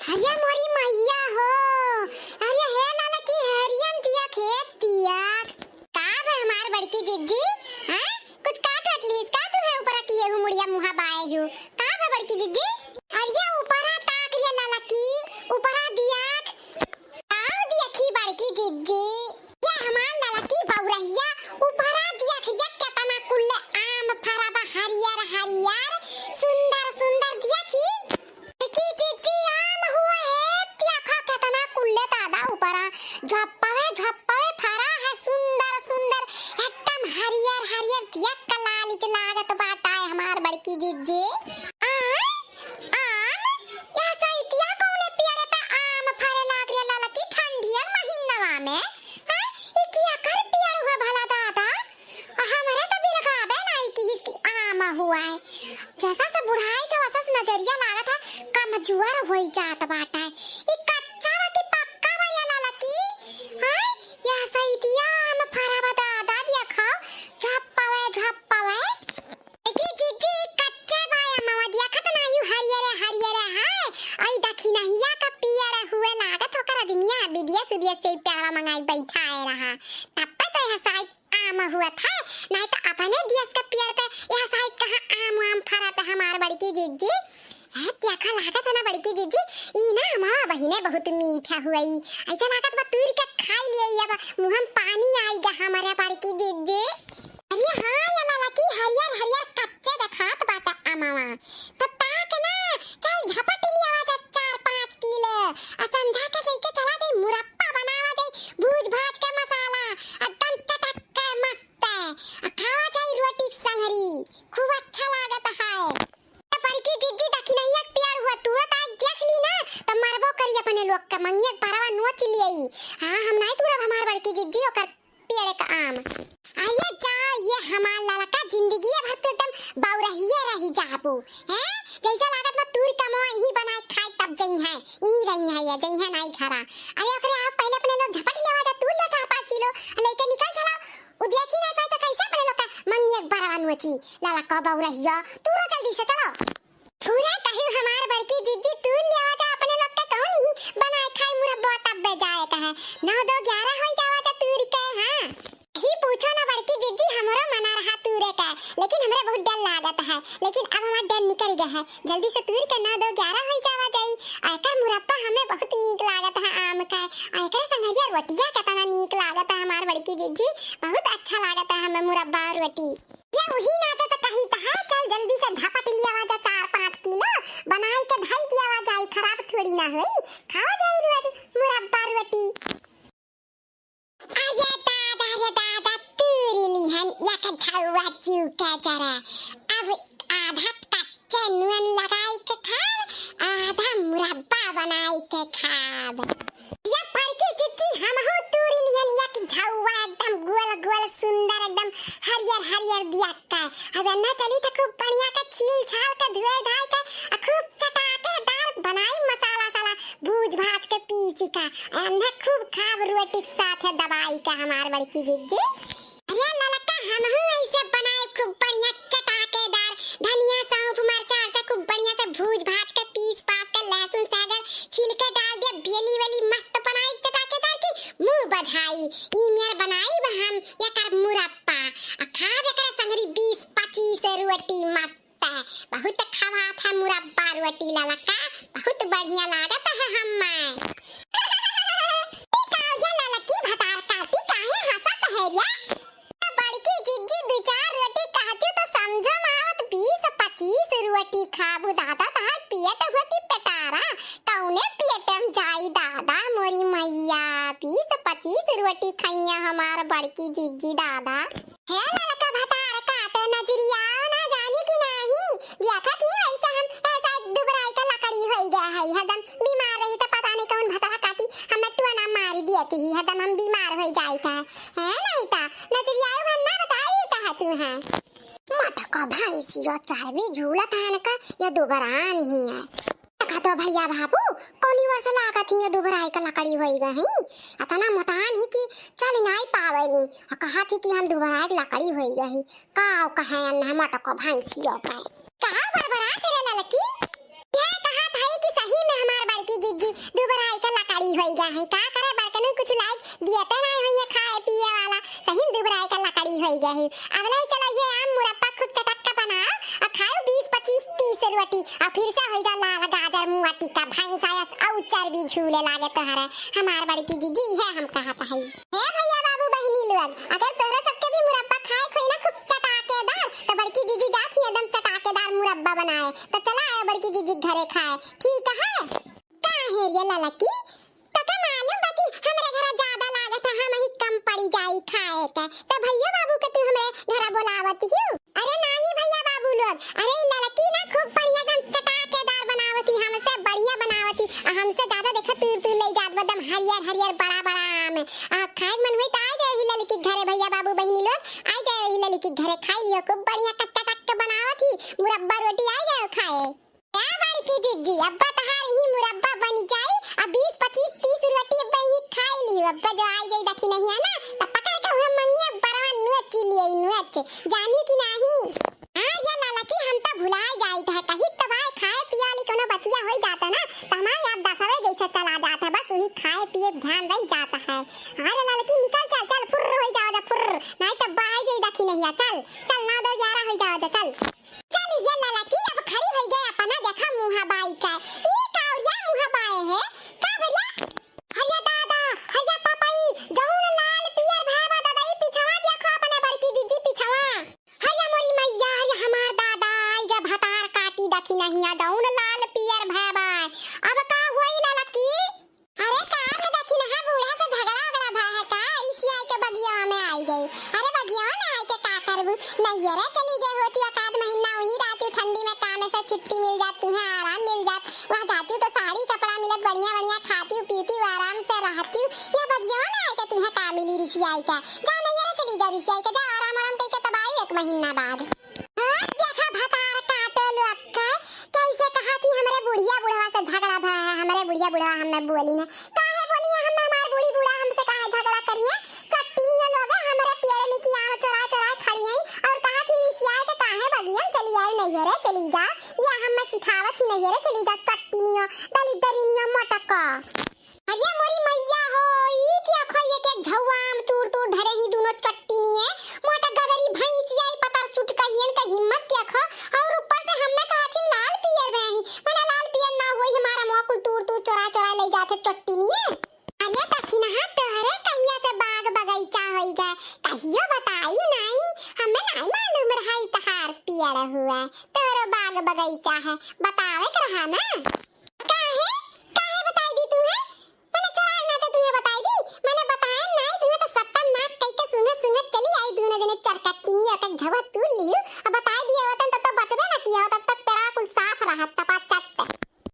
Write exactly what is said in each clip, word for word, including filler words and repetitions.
अरे मोरी मैया हो, अरे हे ललकी हरियन तियक, हे तियक। का बे हमार बड़की जिज्जी, हैं? कुछ काट वाट लीस का तू है ऊपरा किए हु मुड़िया मुहा बाए हु? का बे बड़की जिज्जी? अरे ऊपरा ताक रे ललकी, ऊपरा दियक। आओ देखी बड़की जिज्जी, ये हमार ललकी बउरहिया, ऊपरा देखी ये केतना कुल्ले आम फरा बा, हरियर हरियर, सुंदर सुंदर। देखी बड़की जिज्जी, आम हुआ है, देखा केतना कुल्ले दादा ऊपरा, झप्पवे झप्पवे फरा है, सुंदर सुंदर, एकदम हरियर हरियर, देख के लालिच लागत बाटा है हमार बड़की जिज्जी। आ, आम? यह सैतिया कौने पेड़े पे आम फरे लाग रे ललकी ठंडियर महीनवा में? हैं? ई केकर पेड़ हुए भला दादा? आ हमरे तो बिलगाबे नाई की इसकी आम हुआ है। जैसा से बुढ़ाई था वैसा से नजरिया लागत है कमजोर होई जात बाटा है। ई कच्चा बा कि पक्का बा रे ललकी? हैं? यह सैतिया आम फरा बा दादा देखो, झप्पवे झप्पवे। देखी जिज्जी, कच्चे बा अमवा, देखत नाहीं हरियरे हरियरे है। आई दखिनहिया का पियर हुए लागत ओकर अदमिया विदेश उदेश से प्यारा मंगाई बैठाए रहा। तब पे तो यह साइज आम हुआ था, नाहीं तो अपने देश के पियर पे यह साइज कहाँ आम वाम फरत हमार बड़की जिज्जी। ए, देखा लागत है ना बड़की जिज्जी, ई ना अमवा बहिने बहुत मीठा हुआ ई। ऐसा लागत बा तूर के खाई लिए अब मुँह में पानी आई गा हमारे बड़की जिज्जी। अरे हाँ, ये ललकी हरियर हरियर कच्चे देखात बाटे अमवा। त ताक ना, चल झपट लियावा जा चार पाँच किलो। आ संझा के लेके चला जाई मुरब्बा बनावा जाई, भूज भाज के मसाला, एकदम चटक के मस्त। आ खावा जाई रोटी के संगरी, खूब अच्छा लागत है। त बड़की जिज्जी दखिनहिया के पेड़ हुआ तुरत आज देख ली ना, त मरबो करी अपने लोग के, मंगिया के परवा नोच लियई। हाँ, हम नाहीं तुरब हमार बड़की जिज्जी, ओकर पेड़ का आम। अरे जा, ये हमार ललका जिंदगी भर तो एकदम बउरहिए रही जाबू, हैं? जैसा लागत बा तूर कमवा यही बनाए खाए तब जइहैं, यही रही है ये, जइहैं नाई घरा। अरे ओकरे आप पहले अपने लोग झपट लेवा जा, तूर लो चार पाँच किलो, लेके निकल चलो। उ देखी नाहीं पाए तो कैसे अपने लोग का मंगिया के बरवा नोची, ललका बउरहिया, तूरो जल्दी से चलो। पूरा कहीं हमार बड़की जिज्जी तू लेवा जा अपने लोग के कौन ही बनाए खाए मुरब्बा तब बे जाए का है। नौ दो ग्यारह होई जावा जा तूर के, हाँ। ही पूछो ना बड़की जिज्जी, हमरो मना रहा तूरे का, लेकिन हमरे बहुत डर लागत है, लेकिन अब हमार डर निकल गया है। जल्दी से तूर के नौ दो ग्यारह होई जावा जाई। आ एकर मुरब्बा हमें बहुत नीक लागत है आम का। आ एकरे संगरिया रोटिया केतना नीक लागत है हमार बड़की जिज्जी, बहुत अच्छा लागत है हमें मुरब्बा और रोटी। ये वही नाते तो कही था, चल जल्दी से झपट लियावा जा चार पाँच किलो, बनाई के धई दियावा जाई, खराब थोड़ी ना होई, खावा जाई रोज मुरब्बा रोटी। अरे दादा रे दादा, तूरी लिहन एक झौवा चूका जरा, अब आधा कच्चे नून लगाई के खाब, आधा मुरब्बा बनाई के खाब। ये बड़की जिज्जी, हमहू तूरी लिहन एक झौवा, एकदम गोल गोल सुंदर, एकदम हरियर हरियर दिया का। अब एन्ने चली त खूब बढ़िया के छील छाल के धोए धाए के आ खूब चटाकेदार बनाई मसाला साला भूज भाज के पीसी का। एन्ने खूब खाब रोटी के साथ दबाई के हमार बड़की जिज्जी। अरे ललका, हमहू ऐसे बनाए खूब बढ़िया चटाकेदार, धनिया, सौंफ, मरचा, अरचा खूब बढ़िया से भूज भाज के पीस पास के लहसुन सागर छिलके डाल दिया, बेली वेली मस्त बनाई चटाकेदार की मुँह बझाई। ई मेर बनाई हम एकर मुरब्बा, आ खाब एकरे संगरी बीस पच्चीस रोटी मस्त। बहुत खवात है मुरब्बा रोटी ललका, बहुत बढ़िया लागत है हम्मे। ई का हो गया ललकी भतार काटी, काहे हंसत है रे? बड़की जिज्जी दू चार रोटी कहती तो समझो में आवत, बीस पच्चीस रोटी खाबू दादा, तहार पेट हुआ कि पेटारा, कौने पेट में जाई दादा मोरी मैया, बीस पच्चीस रोटी खइया हमार बड़की जिज्जी दादा। हे ललका भतार काटे नजरिया ना जानी कि नाही, देखत ही वैसे हम ऐसा दुबराई का लकड़ी होई गया है, हरदम बीमार रही तो पता नहीं कौन भतार काटी हमें टुआ ना मार दिया थी, हरदम हम बीमार होई जाई था, है नहीं ता नजरिया भर ना बताई कहा तू है। मटका भैंसिया चाहे भी झूलत है ना का, या दुबरान ही है। देखा तो भैया बाबू, कौनी वर्ष लागत ही ये दुबराई का लकड़ी होई गई, अतना मोटान ही कि चल नाई पावेनी, आ कहा थी कि हम दुबराई के लकड़ी होई गई। का कहे अन्ना मटको भैंसियो पे। का बरबरा तेरे ललकी? यह कहा था कि सही में हमार बड़की जिज्जी दुबराई का लकड़ी होई गए है, का करे, बड़कनू कुछ लाइक दिए ते नहीं होइए खाए पिए वाला, सही में दुबराई का लकड़ी होई गए है। अब ले चलो ये आम मुरब्बा खूब चटक के बनाओ और खाओ बीस, पच्चीस, तीस रोटी और फिर से होई जा लाल गाजर मुआ टिक्का भैंसा यस और चर्बी झूले लागे तोहरे हमार बड़की जीजी, है हम कहत है। हे भैया बाबू बहिनी लोग, अगर तोहरे सबके भी मुरब्बा खाए खोई ना खूब चटाकेदार, तो बड़की जीजी जात ही एकदम चटाकेदार मुरब्बा बनाए। तो चला आयो बड़की जीजी के घरे खाए, ठीक है? का हे रे ललकी, तोके मालूम बा कि हमरे घरा ज्यादा लागत है, हम ही कम पड़ी जाई खाए के, तो भैया बाबू के तू हमरे घरा बोलावत हियो? अरे नाही भैया बाबू लोग, अरे ई ललकी ना खूब बढ़िया एकदम चटाकेदार बनावत ही, हमसे बढ़िया बनावत ही, आ हमसे ज्यादा देखा तूर तूर ले जात बा एकदम हरियर हरियर बड़ा बड़ा आम। आ खाए के मन हुई त आ जाए ही ललकी के घरे भैया बाबू बहिनी लोग, आ जाए ही ललकी के घरे खाई लियो, खूब बढ़िया कच्चा कच्चा बनावत ही मुरब्बा रोटी, आ जाए खाए। क्या बड़की जीजी, अब्बा तहार ही मुरब्बा बनी जाई, अब बीस, पच्चीस, तीस रोटी अब्बा ही खाई लियो, अब्बा जो आई जाई दखिनहिया ना, त पकड़ के उहे मंगिया बरवा नोच लियो, नोच, जानी कि नाही? हाँ, ये ललकी हम तो भुलाए जाइत है, कहीं तो भाई खाए पिए वाली कोनो बतिया होई जाता ना, तो हमारे याद दसवे जैसे चला जाता है, बस वही खाए पिए ध्यान रह जाता है। हाँ रे ललकी निकल चल, चल फुर्र होई जाओ जा फुर्र, नहीं तो बाहर जाई दखिनहिया, चल, चल नौ दो ग्यारह होई जाओ जा, चल। चल ये ललकी अब खड़ी होई गए अपना देखा मुँह बाई का, ये का और ये मुँह बाए है, का भरिया? हरिया दादा, हरिया पपई, जौन लाल पियर भए बा दादा, ई पिछवा देखो अपने बड़की जीजी पिछवा। हरिया मोरी मैया, हरिया हमार दादा, आई गे भतार काटी दखिनहिया, जौन लाल पियर भए बा। अब का होई ललकी? अरे का भे दखिनहा बूढ़ा से झगड़ा उगड़ा भा है का? रिसियाई के बगिया में आई गई। अरे बगिया में आई के का करबू? नैहरे चली गई होती एकाध महीना, वही रहती ठंडी में काम से छुट्टी मिल जात, तुहे आराम मिल जात। वहाँ जातू तो साड़ी कपड़ा मिलत, बढ़िया बढ़िया खाती पीती, आराम से रहती। या बगिया में आइके तुहे का मिली रिसियाई का? जा नैहरे चली जा रिसियाई के, जा आराम आराम कइके तब आई एक महीना बाद। हाँ, देखा भतार काटो लोग का, कैसे कहा थी हमरे बुढ़िया बुढ़वा से झगड़ा भा है, हमरे बुढ़िया बुढ़वा हमें बोली ना, काहे बोली है हमें, हमार बूढ़ी बूढ़ा हमसे काहे झगड़ा करिए? चट्टिनिया लोग हमरे पेड़ में की आम चोरा चोरा खड़ी हैं और कहा थी रिसियाई के काहे बगिया में चली आई नैहरे चली जा, या हमें सिखावत ही नैहरे चली जा चट्टिनिया। दलिद्दरिनिया मोटका। अरे मोरी मैया हो, ई देखो एक एक झौआ आम तूर तूर धरे ही दुनो चट्टिनिये। मोटा गदरी भैंसिया ई पतर सुट कहियन का हिम्मत देखो। और ऊपर से हमें कहथिन लाल पियर में ही, मने लाल पियर ना होई हमारा मुआ कुल तूर तूर चोरा चोरा ले जाथे चट्टिनिये। अरे दखिनहा तोहरे कहिया से बाग बगीचा होई गए, कहियो बताई नाई, हमें नाई मालूम रहा ई तहार पियर हुआ, तोहरो बाग बगीचा है, बतावे के रहा ना। काहे? काहे बताई दी तुहे? मने चोराए ना तो तुहे बताई दी। मने बताए नाई तुहे तो सत्तर नाक कई के सूंघत सूंघत चली आई दूनो जने चरकट्टिनिया का झवा तूल लियो। अब बताई दिए होतन तो, तो बचबे ना किया हो, तब तक पेड़ा कुल साफ रहत चपाचट।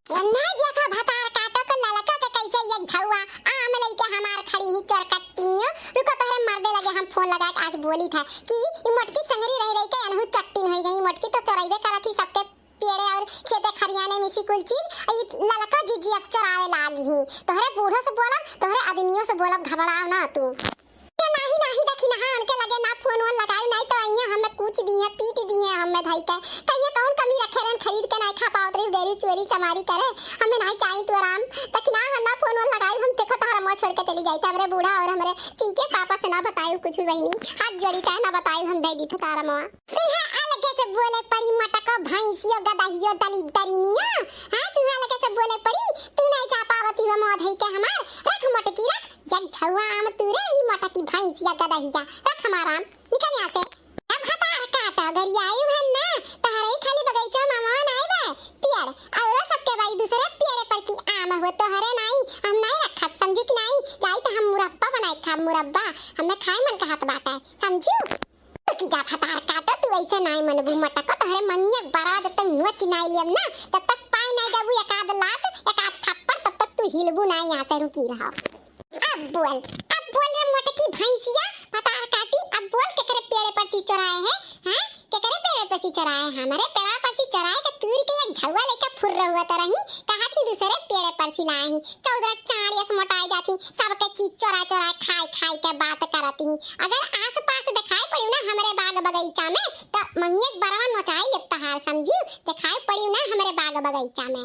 ए ना देखा भतार काटो के ललका के कैसे ये झवा आम लइके हमार खड़ी ही चरकट्टिनिया। रुको तोहरे मर्दे लगे हम फोन लगा के आज बोली था कि ई मोटकी संगरी रह रही के अनहु चट्टिन होई गई। मोटकी तो चोरैबे करत ही सबके पेड़े और खेते खरियाने में से कुल चीज, ई ललका जीजी अब चोरावे लागी ही। तोहरे बूढ़ो से बोलब, तोहरे आदमियों से बोलब, घबराओ ना तू। ए, नाही, नाही, दखिनहा, उनके लगे ना फोन वोन लगाई, नहीं तो अइया हमें कूच दिए, पीट दिए हमें धई के। कहिए कौन कमी रखे रहन, खरीद के नहीं खा पावत रही, डेरी चोरी चमारी करे, हमें नहीं चाहिए तू आराम। दखिनहा, हम ना फोन वोन लगाई, हम देखो तोहरा मुँह छोड़ के चली जाई, हमरे बूढ़ा और हमरे चिंके पापा से ना बताई कुछ बहनी, हाथ जोड़ी कहे ना बताई, हम दे दी थे तारा मुआ। तुहे अलगे से बोले पड़ी मटको भैंसियो गदहियो दलिद्दरिनिया। हाँ, तुहे अलगे से बोले पड़ी, तू नहीं जा पावती हो मोधई के हमार। रख मोटकी रख, एक झौआ आम तू रे, ई मोटकी भैंसिया गदहिया। रख हमार आम, निकल यहाँ से। अब भतार काटा गरियाई उहन ना, तहरे ही खाली बगीचा में आम नाई बा, पियर, औरो सबके बाई दूसरे पियरे पर की आम हो, तोहरे नाई, हम नाई रखब, समझी कि नाई? जाई तो हम मुरब्बा बनाई खाब, मुरब्बा, हमें खाए मन कहत बाटे, समझू? तो की जा भतार काटो, तू ऐसे नाई मनबू मटको, तोहरे मनिया बड़ा जब तक नोच नाई लियम ना, तब तक पाए नाई जाबू एक आध लात, एक आध थप्पड़, तब तक तू हिलबू नाई यहाँ से, रुकी रहो। अब बोल, अब बोल रे मोटकी भैंसिया, भतार काटी, अब बोल केकरे पेड़े पर से चोराए है, हैं? केकरे पेड़े पर से चोराए है? हमरे पेड़ा पर से चोराए के तूर के एक झौआ लेके फुर्र हुआ तो रही, कहा थी दूसरे पेड़े पर से लाए ही, चौदह चार यस मोटाए जाती, सबके चीज चोरा चोरा खाए खाए के बात करती ही। अगर आस पास दिखाई पड़ी ना हमरे बाग बगीचा में, तो मंगिया के बरवा नोचाई लेब तहार, समझियो? दिखाई पड़ी ना हमरे बाग बगीचा में।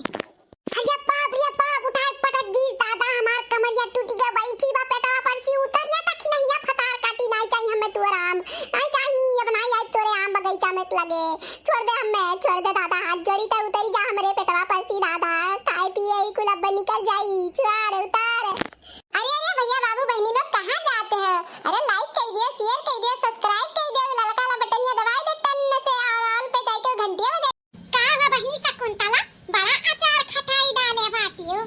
अरे बाप रे बाप, उठाए पटक अब निकल जाई, चुआड़ उतार। अरे, अरे भैया, बाबू, बहिनी लोग, कहाँ जाते हैं? अरे, like कइ दिया, share कइ दिया, subscribe कइ दिया, ललका वाला बटनिया दबाइ दे, टन से और all पे जाइके घंटिया बजाइ। का हुआ बहिनी शकुंतला, बड़ा अचार खटाई डाले बाटियो।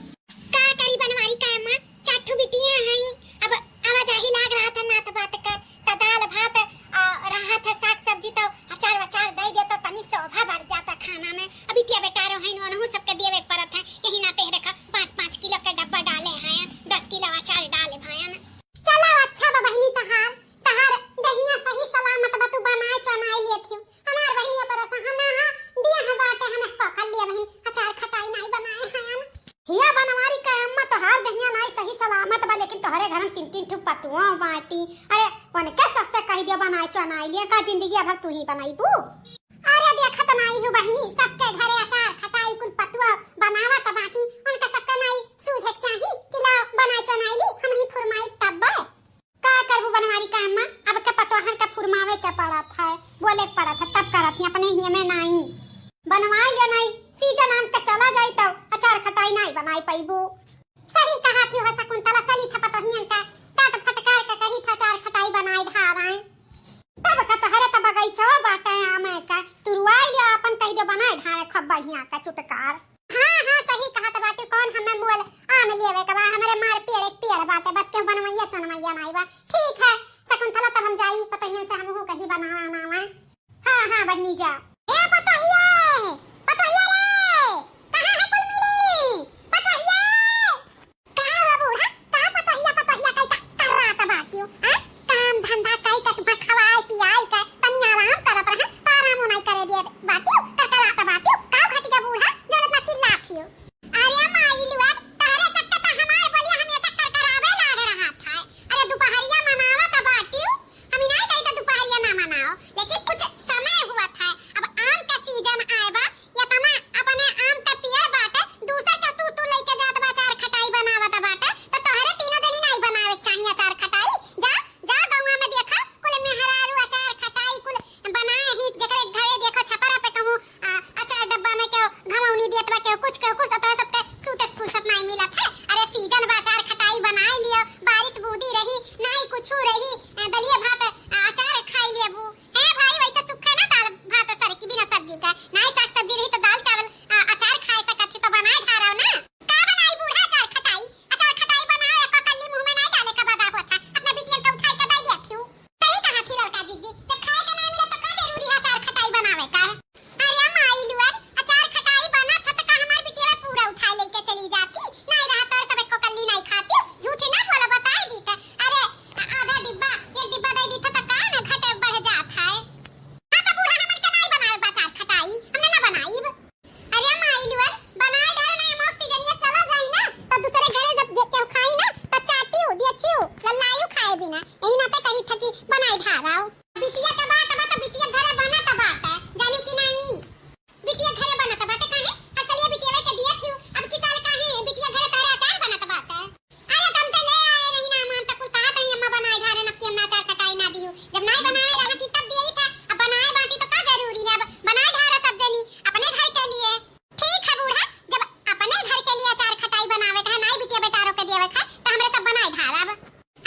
का करी बनवारी का अम्मा, चार ठो बिटिया हैं, अब आवाजाही लाग रहा था, नात बात का, त दाल भात, आ, रहा था, साग सब्जी, तो अचार वचार दइ दे, तो तनी शोभा बढ़ जाता खाना में। अब बिटिया बेटा रहो हैं, उनहू सबके देवे के पड़त है, यही नाते देखा, पाँच पाँच किलो के डब्बा डाले हैं, दस किलो अचार डाले भायन। चलो, अच्छा बा बहिनी, तहार, तहार दहिया सही सलामत बा, तू बनाए चनाए लेत हियो। हमार बहिनिया परेशान ना हा, दिया है बाटे, हम एको कर लिया बहिन, अचार खटाई नाई बनाए हैं। हिया बनवारी का अम्मा, तोहार दहिया नाई सही सलामत बा, लेकिन तोहरे घर में तीन तीन ठो पतुआ बाटी। अरे, उनके सबसे कहि दिया बनाए चनाई लिया, का जिंदगी भर तू ही बनाईबू? अरे, देखत नाई हूँ बहिनी, सबके घरे अचार खटाई कुल पतुआ बनावत बाटी, उनके सबके नाई सूझे के चाही कि ला बनाए चनाई ली, हम ही फुरमाई तब। का करबू बनवारी का अम्मा, अब के पतोहन के फुरमावे के पड़त है, बोले के पड़त है, तब करत ही, अपने ही में नाई। बनवाई ले नाई, सीजन आम के चला जाई तब अचार खटाई नाई बनाई पइबू। सही कहा थी हो शकुंतला, चली था पतोहियन का डांट फटकार के कही था अचार खटाई बनाई ढाराए। तब का तोहरे त बगैचवा बाटे आमे का, तुरवाई ले आपन कहि दे बनाए ढारे खूब बढ़िया का चुटकार। हाँ, हाँ, सही कहत बाटी, कौन हमें मोल आम लेवे के बा, हमरे मार पेड़ एक पेड़ बाटे, बस केहू बनवैया चनवैया नाई बा। ठीक है शकुंतला, तब हम जाई, पतोहियन से हमहू कही बनावा, बनावा। हाँ, हाँ, बहिनी जा। ए पतोहिया, पतोहिया रे, कहाँ है कुल मिली? पतोहिया! का हो बूढ़ा, का पतोहिया, पतोहिया कहि का कर रहा था बाटियो, हाँ? काम धंधा कइ के तुम्हें खवाए पियाए के तनी आराम करत रहा, तो आराम नाई करे दे बाटियो, कर कर रहा था बाटियो, का घटिया बूढ़ा, जो इतना चिल्लात हियो? अरे माई लुआ, तहरे सबके तो हमार बोलिया हमेशा कर करावे लाग रहा था। अरे दुपहरिया मनावा था बाटियो, हम ही नाई कही तो दुपहरिया ना मनाओ, लेकिन कुछ समय हुआ था। अब आम का सीजन आए बा, इतना अपने आम का पेड़ बाटे, दूसर के तू, तू लइके जात बा अचार खटाई बनावत बाटे, तो तोहरे तीनों जनी नाई बनावे के चाही अचार खटाई। जा, जा गौवा में देखा, कुल मेहरारू अचार खटाई कुल बनाए ही, जेकरे घरे देखो छपरा पे कहूँ, आ, अचार डब्बा में केहू घमौनी देत बा, केहू कुछ, केहू कुछ, तो तोहरे सबके सूते फुर्सत नाई मिलत है। अरे सीजन बा, अचार खटाई बनाए लियो, बारिश बूदी रही, नाई कुछ रही, आ, दलिया भात, आ, अचार खाई लेबू। हे भाई, वैसे सुखे ना दाल भात सर की बिना सब्जी का, नाई साग सब्जी रही तो दाल चावल, आ, अचार खाए सकत ही तो बनाए ढारव ना। का बनाई बूढ़ा अचार खटाई? अचार खटाई बनाओ, एक कल्ली मुंह में नाई डाले का बदा होत है। अपना बिटियन का उठाई के दे देती हूँ। सही कहा थी लड़का जीजी, जब खाए का ना मिले तो का जरूरी है अचार खटाई बनावे का? अरे माई लुअर, अचार खटाई बनत है तो का हमार बिटिया पूरा उठाई लेके चली जाती? नाई रहा तो सब एको कल्ली नाई खाती। झूठी ना बोला, बताई दी था। अरे आधा डिब्बा, एक डिब्बा दे दी था तो का ना घटे बढ़ जात है। हाँ तो बूढ़ा हमन के नाई बनावे बा अचार खटाई, हमने ना बनाई। अरे माई लुअर, बनाए डाल ना, अमवा सीजनिया चला जाई ना, तब दूसरे घरे जब जे केहू खाई ना, तब चाटियो, देखियो, लल्लायु खाए बिना। यही नाते कही था कि बनाए ढाराओ। बिटिया के बात बा, तो बिटिया घरे बनत बाटे, जानू कि नाई? बिटिया घरे बनत बाटे, काहे? असलिया बिटिया के दिया थियो, अब की साल काहे बिटिया घरे तोहरे अचार बनत बाटे? अरे, त हम त ले आए रही ना, हम त कुल कहा तनी अम्मा बनाए ढारे, अब की अम्मा अचार खटाई ना दियो। जब नाई बनाए रहत ही तब दियई था, अब बनाए बाटी त का जरूरी है, अब बनाए ढारा सब जनी अपने घर के लिए। ठीक है बूढ़ा, जब अपने घर के लिए अचार खटाई बनावे का है, नाई बिटिया बेटारों के देवे का है, त हमरे सब बनाए ढारा अब।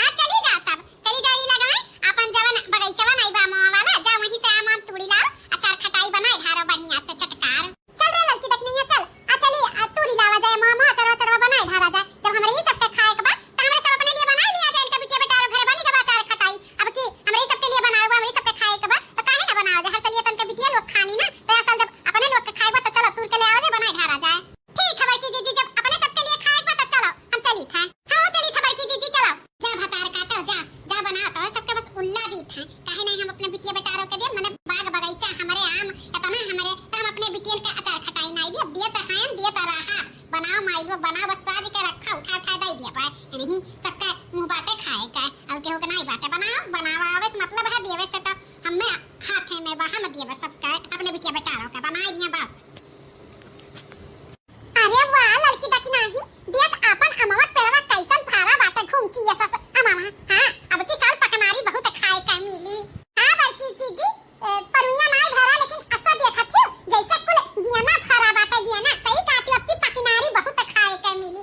हाँ, चली जा तब, चली जा री लगाए, अपन जवन बगीचवा नाई बा अमवा वाला, जा वहीं से आम आम तोड़ी लाओ, अचार खटाई बनाए ढारो बढ़िया से चटकार। चल रे लड़की दखिनैया, चल। आ चली, आ तूरी लावा जाए मामा, अचरवा अचरवा बनाए ढारा जाए। जब हमरे ही सबके खाए के बा, त हमरे सब अपने लिए बनाए लिया जाए। इनका बिटिया बेटा घरे बनी के बा अचार खटाई। अब की हमरे ही सबके लिए बनाए हुआ, हमरे ही सबके खाए के बा, त काहे ना बनावा जाए? हर सलिए तन के बिटिया लोग खानी ना, त असल जब अपने लोग के खाए के बा, त चलो तूर के ले आवा जाए, बनाए ढारा जाए। ठीक है बड़की जीजी, जब अपने सबके लिए खाए के बा, त चलो हम चली था। हाँ, चली था बड़की जीजी, चलो। जा भतार काटो, जा, जा बनाओ तो सबके बस उल्ला दी था। काहे नहीं हम अपने बिटिया बेटारों के दिए, मने बाग बगीचा हमरे आम, इतना हमरे, तो हम अपने बिटियन के अचार खटाई नाई दिए, दिए तो हैं, दिए तो रहा। बनाओ माई लोग, बनाओ, बस साज के रखा, उठा, उठा दे दिया पाए। नहीं, सबका मुंह बाटे खाए का, और केहू के नाई बाटे। बनाओ, बनावा आवे से मतलब है, दिए से तो हमें हाथे में बा, हम दिए बस सबका, अपने बिटिया बेटारों का बनाई दिए बस। अरे वाह, लड़की दखिनही, देख आपन अमवा पेड़वा कैसन फरा बाटे, घुमची ये सस अमवा। हाँ, अब की साल पकनारी बहुत खाए का मिली। हाँ बड़की जीजी, ए, परुइया नाई भरा, लेकिन असा देखत हियो, जैसे कुल गियना फरा बाटे, गियना। सही कहत हियो, अब की पकनारी बहुत खाए का मिली।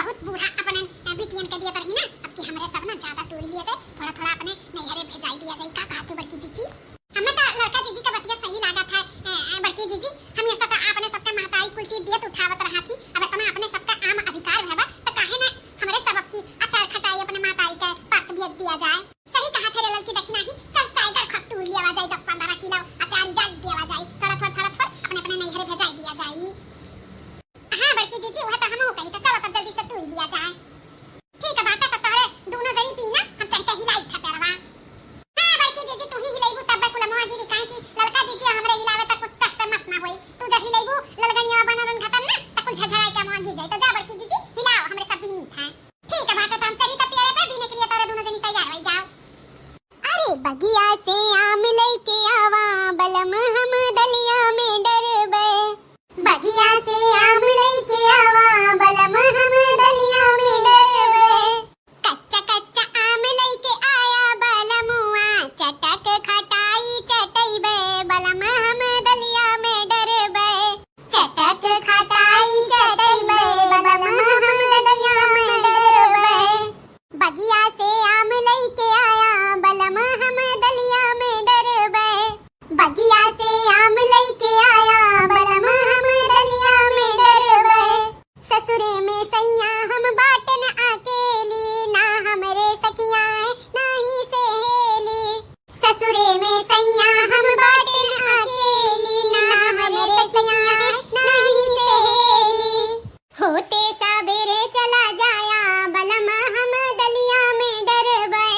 बहुत बूढ़ा अपने, अ, बिटियन के दियत रही ना, अब की हमरे सब ना ज्यादा तूर लिया जाए, थोड़ा थोड़ा अपने नैहरे भेजाई दिया जाए। का कहत हू बड़की जीजी? हमें तो लड़का जीजी का बतिया सही लागत है, अ, अ, बड़की जीजी, हम ये सब अपने सबका महतारी कुल चीज दियत उठावत रहा थी, अब इतना अपने सबका आम अधिकार भवा, तो काहे ना हमरे सब अब की अचार खटाई अपने महतारी के पास भेज दिया जाए। सही कहत है रे ललकी, देखी नाही, चल साइकिल खप तूर लिया जाए, दस पन्द्रह किलो अचार डाल दिया जाए, थोड़ा थोड़ा थोड़ा थोड़ा अपने अपने नैहरे भेजाई दिया जाए। हाँ बड़की जीजी, वह तो हमहू कही, तो चलो तब जल्दी से तूर लिया जाए। ठीक है बाटा, तो तोहरे दोनों जनी पीना, हम चढ़ के हिलाई खपेरवा। हाँ बड़की जीजी, तू ही हिलाइबू तब कुल अमवा गिरी, काहे कि ललका जीजी हमरे हिलावे तक कुछ टस से मस ना होई। तू जब हिलाइबू ललगनिया बनरन घटन ना, तब कुल झझराई के अमवा गिर जाई। तो जा बड़की जीजी, हिलाओ, हमरे सब बीनी था। ठीक है बाटा, तो हम चली तब पेड़े पे बीने के लिए, तोहरे दोनों जनी तैयार हो जाओ। अरे बगिया से आम लइके आवा, बलम हम दलिया में डरबे। बगिया से आम लइके आवा, बलम हम दलिया में डरबे। कच्चा कच्चा आम लइके आया बलमुआ, चटक खटाई चटइबे, बलम हम दलिया में डरबे। चटक खटाई चटइबे, बलम हम दलिया में डरबे। बगिया से आम लइके आया, बलम हम दलिया में डरबे। बगिया से आम लइके आया, बलम हम दलिया में डरबे। ससुरे में सैया हम बाटन अकेली, ना हमरे सखियाए, ना ही सहेली। ससुरे में सैया हम बाटन अकेली, ना हमरे सखियाए, ना ही सहेली। होते सबेरे चला जाया, बलम हम दलिया में डरबे।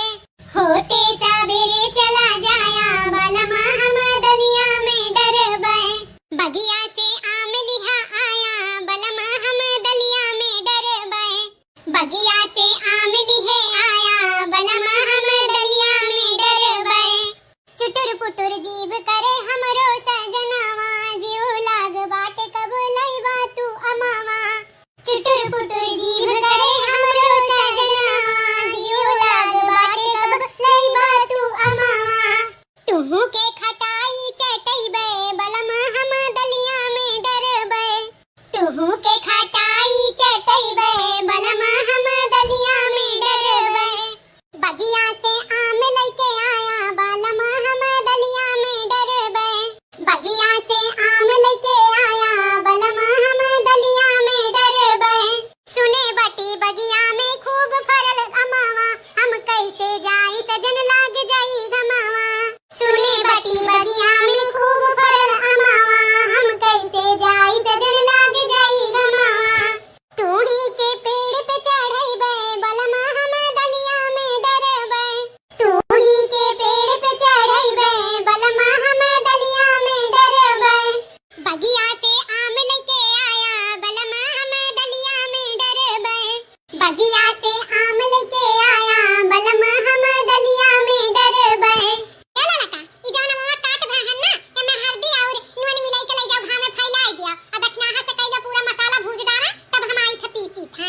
होते सबेरे चला जाया, बलम हम दलिया में डरबे। बगिया से आम लिहा आया, बलम हम दलिया में डरबे। बगिया से आम लिहे आया, बलम हम दलिया में डरबे। चुटुर पुटुर जीभ करे हमरो सजनवा, जिउ लाग बाटे कब लइबा तू अमावा। चुटुर पुटुर जीभ करे हमरो सजनवा, जिउ लाग बाटे कब लइबा तू अमावा। तुहू के खटाई चटइबे, बलम हम दलिया में डरबे। तुहू के खटाई चटइबे, बलम हम दलिया में डरबे। बगिया से आम लइके आया, बलम हम दलिया में डरबे। बगिया से आम लइके आया, बलम हम दलिया में डरबे। सुने बाटी बगिया में खूब फरल अमावा, हम कैसे जाई सजन लाग जाई घमावा। सुने बाटी बगिया में खूब फरल अमावा, हम कैसे जाई सजन लाग जाई घमावा। तूड़ी के पेड़ पे चढ़इबे, बलमा हम दलिया में डरबे। तूड़ी के पेड़ पे चढ़इबे, बलमा हम दलिया में डरबे। बगिया से आम लइके आया, बलमा हम दलिया में डरबे। बगिया से आम लइके आया, बलमा हम दलिया में डरबे। ए ललका, ई जौन अमवा काट भए हैं ना, एमे हरदी अउर नून मिलाई के लइ जाओ, घाम में फैलाई दिया। आ दखिनाहा से कइले पूरा मसाला भूज डारा, तब हम आई थे पीसी थे।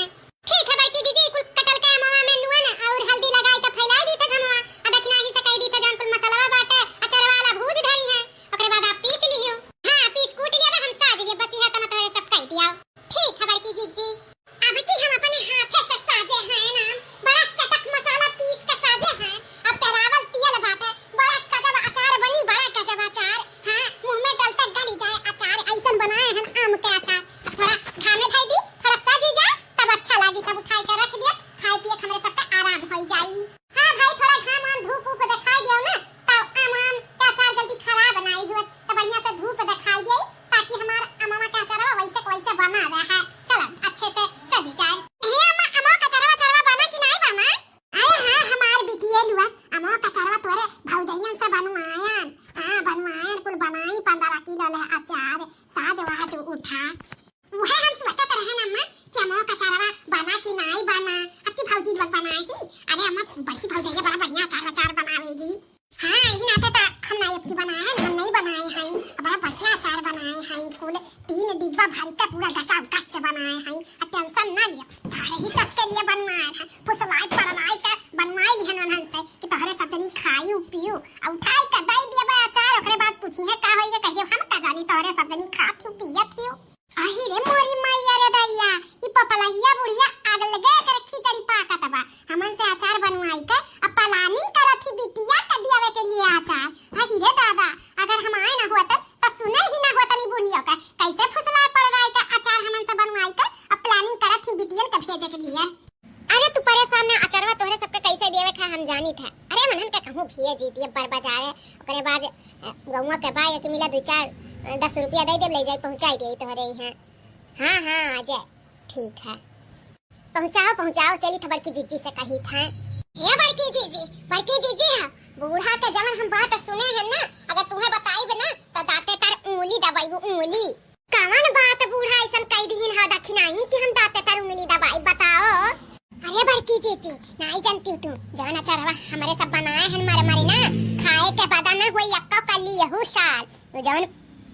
ठीक है बड़की जीजी, कुल कटल के अमवा में नून अउर हल्दी लगाई के फैलाई दी थे घमवा। आ दखिनाही से कहि दी थे जौन कुल मसालवा बाटे, अचरवा वाला भूज धरी है, ओकरे बाद आप पीस लियो। हाँ, पीस कूट लिया, हम साज लिए, बस यह तना तोहरे सब कहि दिया। ठीक है बड़की जीजी। अब की हम अपने हाथे से साजे हैं ना, बड़ा चटक मसाला पीस के साजे हैं। अब पेरावल तियल बाटे, बड़ा गजब अचार बनी, बड़ा गजब अचार। हाँ, मुँह में डलते गली जाए अचार, अइसन बनाए हैं आम के अचार। अब थोड़ा घामे धई दी, थोड़ा सजी जाए, तब अच्छा लागी, तब उठाई के रख दिया, खाए पिए के हमरे सबका आराम हो जाई। हाँ भाई, थोड़ा घाम वाम धूप ऊप देखाई दियो ना, तब आम आम के अचार जल्दी खराब नाई हुआ, तब बढ़िया से धूप देखाई दियो, ताकि हमार अमवा के अचारवा वैसे के वैसे बना रहे। चलो, अच्छे से सजी जाए। हे अम्मा, अमवा के अचारवा, अचारवा बना कि नाई बना? अरे हाँ, हमार बिटिया लुआ, अमवा के अचारवा तोरे भौजैयन से बनवायन। हाँ, बनवायन, कुल बनाई पन्द्रह किलो ले अचार, साज वाज उठा। उहे हम सोचत रहन अम्मा कि अमवा के अचारवा बना कि नाई बना, अब की भौजी लोग बनाई। अरे अम्मा, बड़की भौजैया बड़ा बढ़िया अचार वचार बनावेगी। हाँ, ई नाते तो हम नाई अब की बनाए हैं, हम नहीं बनाए हैं, अब बड़ा बढ़िया अचार बनाए हैं, कुल तीन डिब्बा भर के पूरा गचा गच बनाए हैं। अब tension ना लिया, तोहरे ही सबके लिए बनवाए हैं, फुसलाए फरलाए के बनवाए लिहन उन्हन से कि तोहरे सब जनी खाइयो पियो, आ उठाए के दे दिया बा अचार, ओकरे बाद पूछी है का होई के, कहिए हम का जानी तोहरे सब जनी खात हो पियत हो। अही रे मोरी माई, अरे दैया, ई पपलहिया बुढ़िया आग हमन से अचार बनवाई के, अब planning करत ही बिटिया के दियावे के लिए अचार। अहि रे दादा, अगर हम आए ना होतन, त सुने ही ना होतन ई बुढ़िया के। कैसे फुसलाए पड़ रहा है के अचार हमन से बनवाई के, अब planning करत ही बिटियन के भेजे के लिए। अरे तू परेशान ना, अचरवा तोहरे सबके कैसे देवे के हम जानित है। अरे मनहन के कहूँ भेज दिए बर बाजारे, ओकरे बाद, अ, गौवा के बा, एक मिला दू चार, अ, दस रुपया दे दे, ले जाई पहुँचाई दे तोहरे यहाँ। हाँ, हाँ, आ जाए। ठीक है। पहुँचाओ, पहुँचाओ, चली त बड़की जीजी से कही था। हे बड़की जीजी, बड़की जीजी है, बूढ़ा के जवन हम बात सुने हैं ना, अगर तुम्हें बताइब ना, त दाँते तर उंगली दबाइबू, उंगली। कवन बात बूढ़ा ऐसन कह दिहिन हा दखिनाही कि हम दाँते तर उंगली दबाइब, बताओ। अरे बड़की जीजी, नाई जानती तू, जवन अचारवा हमरे सब बनाए हैं मर मरी ना, खाए के बाद ना होई एक्को कली यहू साल। वो जवन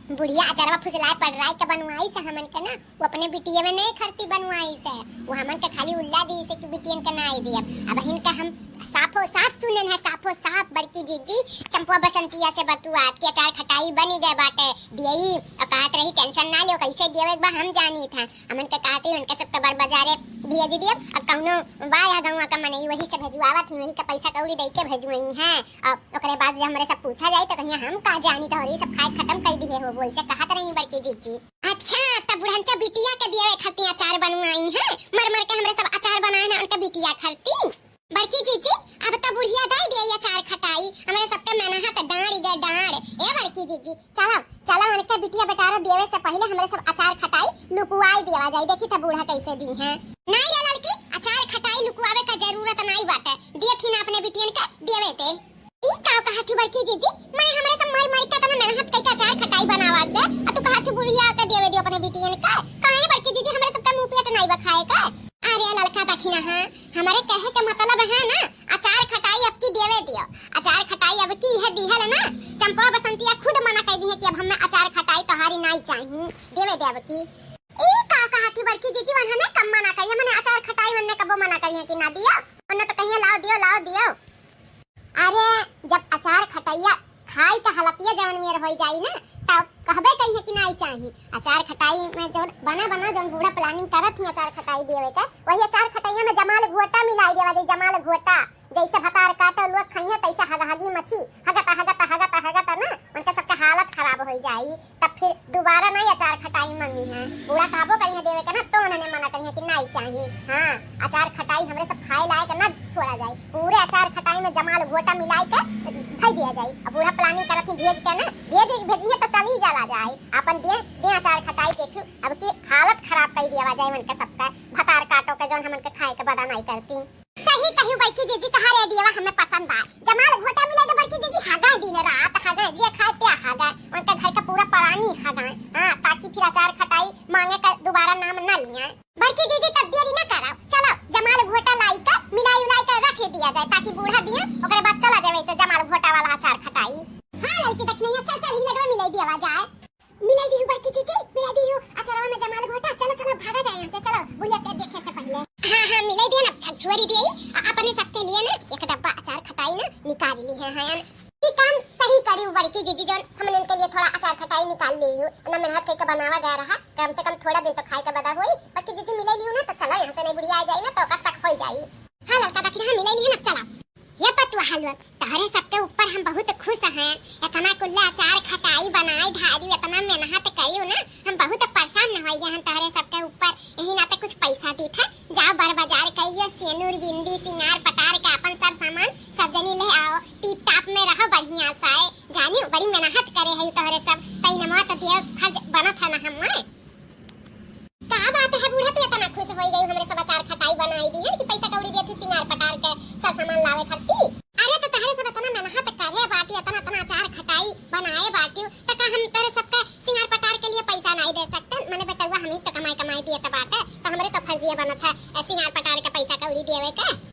बुढ़िया अचारवा फुसलाए पड़ रहा है के बनवाई से हमन के ना, वो अपने बिटिया में नहीं खरती बनवाई से, वो हमन के खाली उल्ला दी से कि बिटियन के नाई दियब। अब हिन के हम साफो साफ सुनेन है, साफो साफ बड़की जीजी चंपवा बसंतिया से बतुआत कि अचार खटाई बनी गए बाटे, दियई। और कहत रही, "Tension ना लियो, कैसे दियवे एक बार हम जानी था।" हमन के कहत रही, "उनके सब तो बर बाजारे भेज दियब, अब कौनो बा या गौवा का मनई, वही से भेजवावत ही, वही का पैसा कौड़ी दे के भेजवई हैं।" अब ओकरे बाद जब हमरे सब पूछा जाई तो कहिया हम का जानी, तो ये सब खाए खत्म कर दिए हो, वैसे कहत रही बड़की जीजी। अच्छा, तब बुढ़नचा बिटिया के दियवे खरती अचार बनवाई हैं, मर मर के हमरे सब अचार बनाए ना उनके बिटिया खरती। बड़की जीजी, अब तो बुढ़िया दे दिए अचार खटाई, हमरे सबके मेहनत डाँड़ गए डाँड़। ए बड़की जीजी, चलो, चलो, उनके बिटिया बेटारा देवे से पहले हमरे सब अचार खटाई लुकुआई देवा जाई, देखी त बूढ़ा कैसे दी हैं। नाई रे लड़की, अचार खटाई लुकुआवे का जरूरत नाई बाटे, दिए थी ना अपने बिटियन के देवे ते। ई का कहत ही बड़की जीजी, मने हमरे सब मर मर के तना मेहनत कई के अचार खटाई बनावा के, आ तू कहत ही बुढ़िया के देवे दियो अपने बिटियन के। काहे बड़की जीजी, हमरे सबके मुँह पेट नाई बा खाए के। अरे लड़का दखिना, हाँ, हमरे कहे के मतलब है ना, अचार खटाई अब की देवे दियो, अचार खटाई अब की है दिहल ना, चंपा बसंतिया खुद मना कर दी है कि अब हमें अचार खटाई तोहारी नाई चाहिए, देवे दे अब की। ई का कहत ही बड़की जीजी, वनहने कब मना करिए, मने अचार खटाई वनने कबो मना करिए कि ना दियो, वनने तो कहिए लाओ दियो, लाओ दियो। अरे, जब अचार खटैया खाई के हलतिया जवन मेर होई जाई ना, तब कहबे कहिए कि नाई चाही। अचार खटाई में जवन बना बना जवन बूढ़ा planning करत ही अचार खटाई देवे के, वही अचार खटैया में जमाल घोटा मिलाई देवा जाई, जमाल घोटा। जैसे भतार काटो लोग खइहे, तैसे हगहगी मची, हगत, हगत, हगत, हगत ना, उनके सबके हालत खराब होई जाई। तब फिर दोबारा नाई अचार खटाई मंगी हैं। बूढ़ा कहबो करिहे देवे के ना, तो उन्होंने मना करिहे कि नाई चाही। हाँ, अचार खटाई हमरे सब खाए लायक ना छोड़ा जाए। पूरे अचार खटाई में जमाल घोटा मिलाई के धई दिया जाए। अब बूढ़ा planning करत ही भेज के ना, भेज, भेजिए तो चली जाला जाए। अपन दे, दे अचार खटाई देखियो, अब की हालत खराब कर दिया जाए उनके सबका। भतार काटो के जौन हमन के खाए के बदा नाई करती। सही कहियो बड़की जीजी, तहार idea हमें पसंद आए। जमाल घोटा मिले तो बड़की जीजी हगाए दिन रात, हगाए जे खाए ते हगाए, उनका घर का पूरा परानी हगाए। हाँ, ताकि फिर अचार खटाई मांगे का दोबारा नाम ना लिया। बड़की जीजी तब देरी ना कराओ, चलो जमाल घोटा लाई का मिलाई उलाई का रख दिया जाए, ताकि बूढ़ा दिया ओकरे बाद चला जाए वैसे जमाल घोटा वाला अचार खटाई। हाँ लड़की दखिनैया, चल चल ही लगवा मिलाई दिया जाए। मिलाई दिहु बड़की जीजी, मिलाई दिहु। अचरवा में जमाल घोटा, चलो, चलो, भागा जाए यहाँ से, चलो, बुढ़िया के देखे से पहले। हाँ, हाँ, मिलाई दिया ना, छछुआरी दिया ही, आ, अपने सबके लिए ना, एक डब्बा अचार खटाई ना, निकाल ली है, हाँ, यार। ई काम सही करी बड़की जीजी, जौन हमने इनके लिए थोड़ा अचार खटाई निकाल ली हूँ, ना मेहनत करके बनावा गया रहा, कम से कम थोड़ा दिन तो खाए के बदा होई, बड़की जीजी मिलाई ली हूँ ना, तो चलो यहाँ से, नहीं बुढ़िया आ जाई ना, तो ओकर शक होई जाई। हाँ, लड़का दखिना, हाँ, मिलाई ली है ना, चलो। हे पतुआ हलवा, तोहरे सबके ऊपर हम बहुत खुश हैं। इतना कुल्ला अचार खटाई बनाई धारी, इतना मेहनत करी ना, हम बहुत प्रसन्न हो गए हैं तोहरे सबके ऊपर। यही नाते कुछ पैसा दी था, जाओ बर बाजार करियो, सेनुर, बिंदी, सिंगार पटार के अपन सर सामान सब जनी ले आओ, टिप टाप में रहो बढ़िया से। जानी बड़ी मेहनत करे है तोहरे सब, तई नमवा तो दियो, फर्ज बनत है ना हम। का बात है बूढ़ा, तू इतना खुश होई गई, हमरे सब अचार खटाई बनाई दी है कि पैसा कौड़ी देती सिंगार पटार के सब सामान लावे खरती। अरे तो तहरे सब इतना मेहनत करे बाटी, इतना इतना अचार खटाई बनाए बाटी, तो का हम तोरे सबके सिंगार पटार के लिए पैसा नहीं दे सकते? मने बेटवा हम ही तो कमाई कमाई दिए तो बाटे, तो हमरे तो फर्जिया बनत है, ए, सिंगार पटार के पैसा कौड़ी देवे के।